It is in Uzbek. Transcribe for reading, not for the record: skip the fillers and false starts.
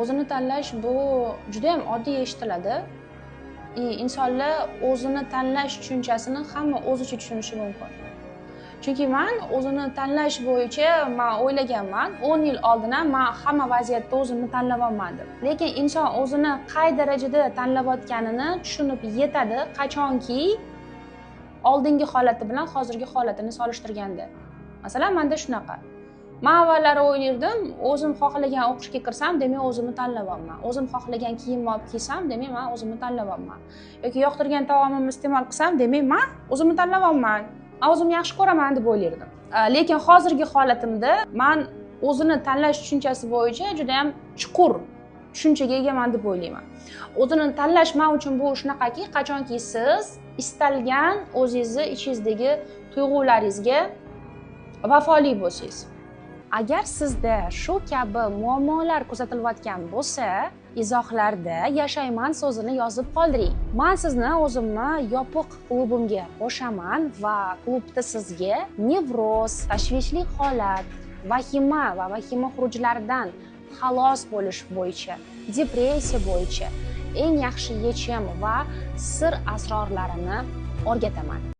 O'zini tanlash bu judayam oddiy eshitiladi. И insonlar o'zini tanlash tushunchasini hamma o'zicha tushunishi mumkin. Chunki man o'zini tanlash bo'yicha man o'ylaganman, 10 yil oldin ham man hamma vaziyatda o'zimni tanlayapman deb. Lekin inson o'zini qay darajada tanlayotganini tushunib yetadi, qachonki oldingi holati bilan hozirgi holatini solishtirganda. Masalan, menda shunaqa. Man avvallari o'ylardim, o'zim xohlagan o'qishga kirsam, demak o'zimni tanlayapman. O'zim xohlagan kiyimni olib kiysam, demak man o'zimni tanlayapman. Yoki yoqtirgan taomimni iste'mol qilsam, demak man o'zimni tanlayapman. Man o'zimni yaxshi ko'raman deb o'ylardim. Lekin hozirgi holatimda man o'zini tanlash tushunchasi bo'yicha juda ham chuqur tushunchaga egaman deb o'ylayman. O'zini tanlash men uchun bu shunaqaki, qachonki siz istalgan o'zingizni ichingizdagi tuyg'ularingizga vafoli bo'lsangiz. Agar sizda shu kabi muammolar kuzatilayotgan bo'lsa, izohlarda "yashayman" so'zini yozib qoldiring. Men sizni o'zimni yopiq klubimga qo'shaman va klubda sizga nevroz, tashvishli holat, vahima va vahima xurujlaridan xalos bo'lish bo'yicha, depressiya bo'yicha eng yaxshi yechim va sir asrorlarini o'rgataman.